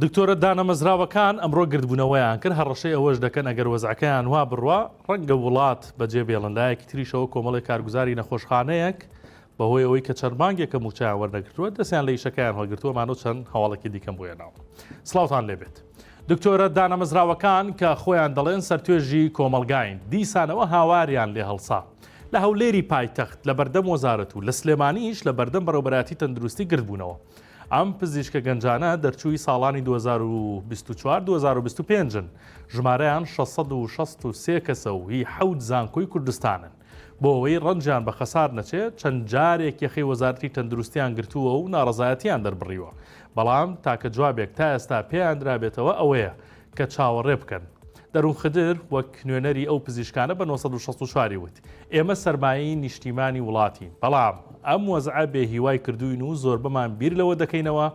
دکتۆرە دانەمەزراوەکان ئەمڕۆ گردبوونەوەیان کرد، هەڕەشەی ئەوەش دەکەن ئەگەر وەزعەکەیان وا بڕوا ڕەنگە وڵات بەجێ بێڵن، لایەکی تریشەوە کۆمەڵێک کارگوزاری نەخۆشخانەیەک بەهۆی ئەوەی کە چەند مانگێکە مووچەیان وەرنەگرتووە دەستیان لە ئیشەکەیان هەڵگرتووە، مانەوە چەند هەواڵێکی دیکەم بۆ هێناوە. سڵاوتان لێبێت. دکتۆرە دانەمەزراوەکان کە خۆیان دەڵێن سەرتوێژی کۆمەڵگاین، دیسانەوە هاواریان لێ هەڵسا. لە هەولێری پایتەخت لە بەردەم وەزارەت و لە سلێمانیش لە بەردەم بەڕێوەبەرایەتی تەندروستی گردبوونەوە. ئەم پزیشکە گەنجانە دەرچووی ساڵانی 2024 2025 ن، ژمارەیان 663 کەسە و هی حەوت زانکۆی کوردستانن. بۆ ئەوەی ڕەنجیان بە خەسار نەچێت، چەند جارێک یەخەی وەزارەتی تەندروستیان گرتووە و ناڕەزایەتییان دەربڕیوە. بەڵام تاکە جوابێک تا ئێستا پێیان درابێتەوە ئەوەیە کە چاوەڕێ بکەن. دەروون خدر وەک نوێنەری ئەو پزیشکانە بە 964 ی وت، ئێمە سەرمایەی نیشتیمانی وڵاتین، بەڵام ئەم وەزعە بێ هیوای کردووین و زۆربەمان بیر لەوە دەکەینەوە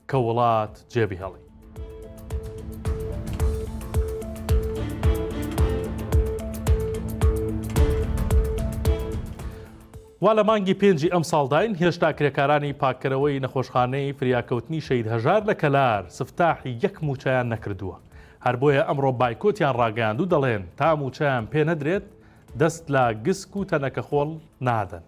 کە وڵات جێبهێڵین. وا لە مانگی پێنجی ئەمساڵداین، هێشتا کرێکارانی پاککەرەوەی نەخۆشخانەی فریاکەوتنی شەهید هەژار لە کەلار سفتاحی یەک مووچەیان نەکردووە. هەر بۆیە ئەمڕۆ بایکۆتیان ڕاگەیاند و دەڵێن تا مووچەیان پێ نەدرێت دەست لە گسک و تەنەکە خۆڵ نادەن.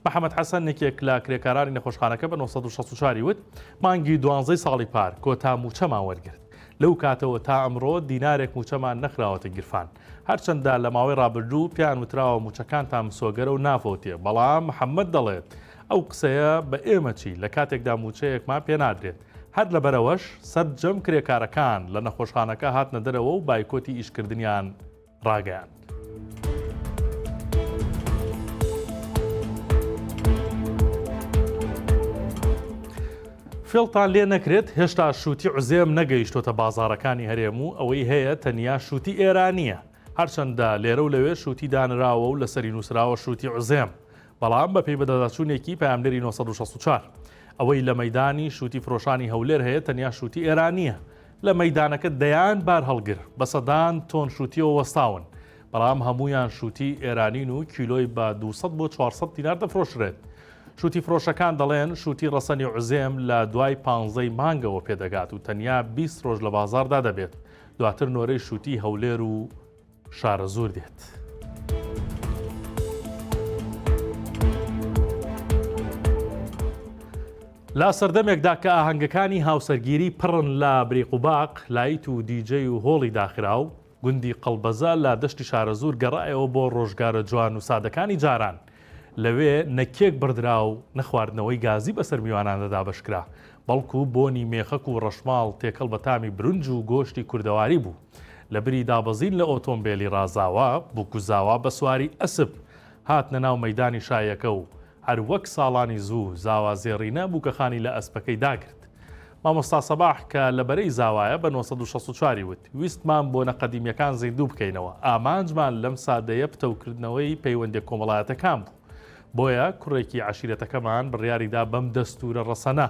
محەمەد حەسەن یەکێک لە کرێکارانی نەخۆشخانەکە بە 964 ی وت، مانگی دوانزەی ساڵی پار کۆتا مووچەمان وەرگرت. لەو کاتەوە تا ئەمڕۆ دینارێک مووچەمان نەخراوەتە گیرفان. هەرچەندە لە ماوەی ڕابردوو پێیان وتراوە مووچەکانتان مسۆگەرە و نافەوتێ، بەڵام محەمەد دەڵێت، ئەو قسەیە بە ئێمە چی لە کاتێکدا مووچەیەکمان پێنادرێت. هەر لەبەرئەوەش سەرجەم کرێکارەکان لە نەخۆشخانەکە هاتنە دەرەوە و بایکۆتی ئیشکردنیان ڕاگەیاند. فێڵتان لێ نەکرێت هێشتا شووتی عوزێم نەگەیشتۆتە بازاڕەکانی هەرێم و ئەوەی هەیە تەنیا شووتی ئێرانییە، هەرچەندە لێرە و لەوێ شووتی دانراوە و لەسەری نووسراوە شووتی عوزێم، بەڵام بەپێی بەدەداچوونێکی پەیامنێری 964 ئەوەی لە مەیدانی شووتی فرۆشانی هەولێر هەیە تەنیا شووتی ئێرانییە، لە مەیدانەکە دەیان بارهەڵگر بە سەدان تۆن شووتیەوە وەستاون، بەڵام هەموویان شووتی ئێرانین و کیلۆی بە 200 بۆ 400 دینار دەفرۆشرێت. شووتی فرۆشەکان دەڵێن شووتی ڕەسەنی عوزێم لە دوای پانزەی مانگەوە پێدەگات و تەنیا 20 ڕۆژ لە بازاڕدا دەبێت، دواتر نۆرەی شووتی هەولێر و شارەزوور دێت. لە سەردەمێکدا کە ئاهەنگەکانی هاوسەرگیری پڕن لە بریق و باق، لایت و دیجەی و هۆڵی داخراو، گوندی قەڵبەزە لە دەشتی شارەزوور گەڕایەوە بۆ ڕۆژگارە جوان و سادەکانی جاران. لەوێ نە کێک بڕدرا و نە خواردنەوەی گازی بەسەر میواناندا دابەشکرا، بەڵکو بۆنی مێخەک و ڕەشماڵ تێکەڵ بە تامی برنج و گۆشتی کوردەواری بوو. لەبری دابەزین لە ئۆتۆمبێلی ڕازاوە، بووک و زاوا بە سواری ئەسپ هاتنە ناو مەیدانی شایەکە و هەر وەک ساڵانی زوو زاوا زێڕینە بووکەخانی لە ئەسپەکەی داگرت. مامۆستا سەباح کە لە بەرەی زاوایە بە 964 ی وت، ویستمان بۆنە قەدیمییەکان زیندوو بکەینەوە، ئامانجمان لەم سادەیە پتەوکردنەوەی پەیوەندیە کۆمەڵایەتەکان بوو. بۆیە کوڕێکی عەشیرەتەکەمان بڕیاری دا بەم دەستوورە ڕەسەنە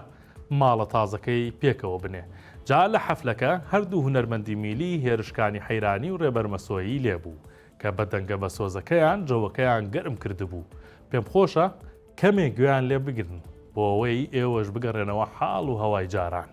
ماڵە تازەکەی پێکەوە بنێ. جا لە حەفلەکە هەردوو هونەرمەندی میلی هێرشکانی حەیرانی و ڕێبەر مەسۆیی لێ بوو کە بە دەنگە بەسۆزەکەیان جەوەکەیان گەرم کردبوو. پێم خۆشە کەمێک گوێیان لێ بگرن بۆ ئەوەی ئێوەش بگەڕێنەوە حاڵ و هەوای جاران.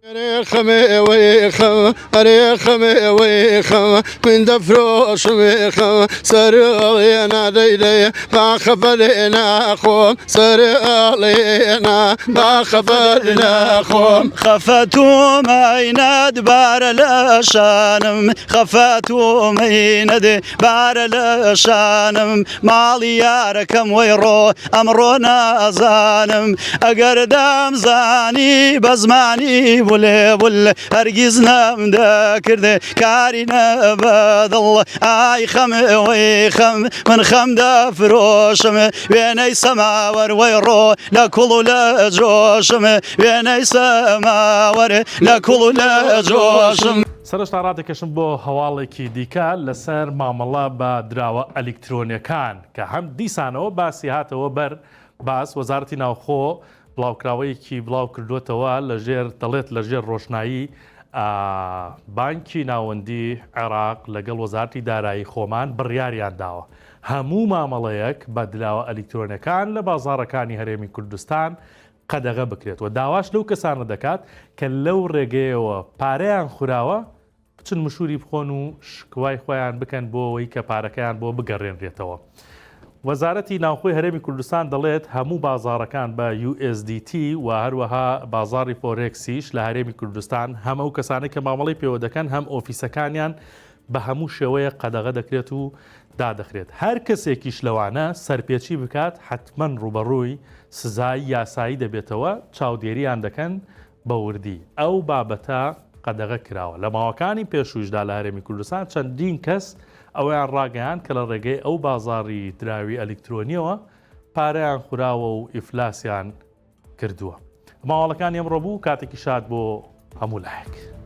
ئەرێ خەمێ وەی خەم ئەرێ خەمێ وەی خەم من دەفرۆشم خەم سەر ئەڵێنا دەی دەی با خەفەلێ ناخۆم سەر ئەڵێنا با خەفەل ناخۆم. خەفەتوم ئەینەد بارە لە شانم خەفەتوم ئەینەد بارە لە شانم ماڵی یارەکەم وەی ڕۆ ئەمڕۆ نازانم ئەگەر دەمزانی بە زمانی بولێ بول هەرگیز نەمدەکرد کاری نەبەدڵ ئای خەم وەی خەم من خەم دەفرۆشم وێنەی سەماوەر وەی ڕۆ لە کوڵ و لە جۆشم وێنەی سەماوەر لە کوڵ و لە جۆشم. سەرەتا ڕادەکێشم بۆ هەواڵێکی دیکە لەسەر مامەڵە بە دراوە ئەلیکترۆنیەکان کە هەم دیسانەوە باسی هاتەوە بەر باس وەزارەتی ناوخۆ بڵاوکراوەیەکی بڵاو کردووەتەوە لەژێر دەڵێت لەژێر ڕۆشنایی بانکی ناوەندی عێراق لەگەڵ وەزارەتی دارایی خۆمان بڕیاریان داوە هەموو مامەڵەیەک بە دراوە ئەلیکترۆنیەکان لە بازاڕەکانی هەرێمی کوردستان. قەدەغە بکرێت و داواش لەو کەسانە دەکات کە لەو ڕێگەیەوە پارەیان خوراوە بچن مشوری بخۆن و شکوای خۆیان بکەن بۆ ئەوەی کە پارەکەیان بۆ بگەڕێنرێتەوە. وەزارەتی ناوخۆی هەرێمی کوردستان دەڵێت هەموو بازاڕەکان بە USDT و هەروەها بازاڕی فۆرێکسیش لە هەرێمی کوردستان هەم ئەو کەسانەی کە مامەڵەی پێوە دەکەن هەم ئۆفیسەکانیان بە هەموو شێوەیەک قەدەغە دەکرێت و دادەخرێت. هەر کەسێکیش لەوانە سەرپێچی بکات حەتمەن ڕووبەڕووی سزای یاسایی دەبێتەوە، چاودێریان دەکەن بە وردی ئەو بابەتە قەدەغە کراوە. لە ماوەکانی پێشوویشدا لە هەرێمی کوردستان چەندین کەس ئەوەیان ڕاگەیاند کە لە ڕێگەی ئەو بازاڕی دراوی ئەلیکترۆنییەوە پارەیان خوراوە و ئیفلاسیان کردووە. ماوەڵەکانی ئەمڕۆ بوو، کاتێکی شاد بۆ هەموو لایەک.